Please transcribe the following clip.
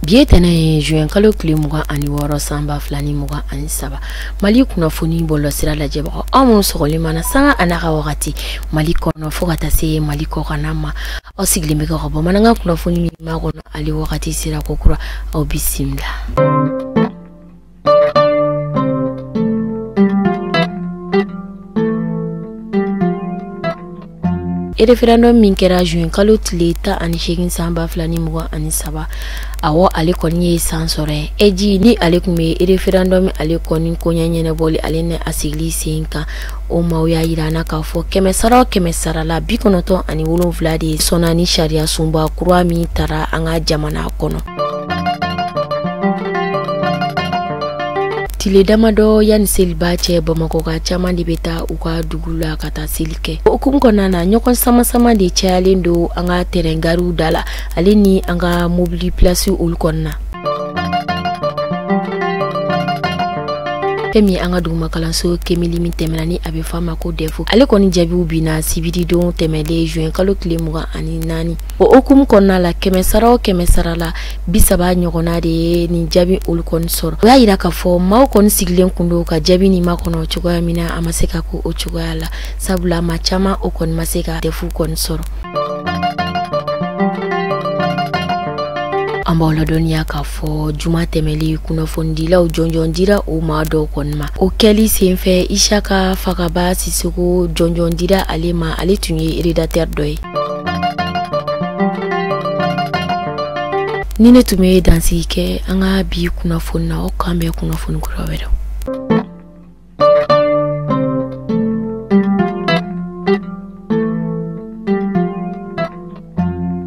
Bi ye tɛnɛ ye juin kalo tile 26 san 2023. Mali kunnafoni bɔlɔlɔsira lajɛbagaw, aw minnu sɔgɔlen mana sanga a n'a ka wagati Mali kɔnɔ fo ka taa se Mali kɔkanna ma, aw sigilen bɛ ka bamanankan kunnafoni min makɔnɔ, ale wagati sera ko kura, aw bisimila. Référendum min kɛra juin kalo tile 18 san 2023, awɔ, ale kɔni ye san sɔrɔ ye. AIGE ni ale tun bɛ référendum ale kɔni koɲɛ ɲɛnabɔli ale ni a sigili sen kan, o maaw y'a yira an na k'a fɔ kɛmɛ sara o kɛmɛ sara la, 97 de sɔnna ni sariya sunba kura min tara an ka jamana kɔnɔ. Tile damadɔ yanni seliba cɛ, bamakɔka caman de bɛ taa u ka dugu la ka taa seli kɛ. O hukumu kɔnɔna na, ɲɔgɔn sama-sama de cayalen don an ka terrain gariw da la ale ni an ka mobili pilasi olu kɔnɔna. Fɛn min an ka duguma kalanso kemili min tɛmɛna ni a bɛ fɔ a ma ko DEF, ale kɔni jaabiw binna sibiridon tɛmɛlen juin kalo tile 24. O hukumu kɔnɔna la, kɛmɛ sara o kɛmɛ sara la, 30 ɲɔgɔnna de ye nin jaabi olu kɔni sɔrɔ. O y'a yira k'a fɔ maaw kɔni sigilen kun don ka jaabi nin makɔnɔ cogoya min na, a ma se ka ko o cogoya la, sabula maa caman o kɔni ma se ka DEF kɔni sɔrɔ. An b'aw ladɔnniya k'a fɔ juma tɛmɛlen kunnafonidilaw jɔnjɔn dira o maa dɔw kɔni ma. O kɛli senfɛ, Isaka Fagaba Sisoko jɔnjɔn dira ale ma, ale tun ye rédacteur dɔ ye. Ni ne tun bɛ dansigi kɛ an ka bi kunnafoni na, o k'an bɛn kunnafoni kura wɛrɛ.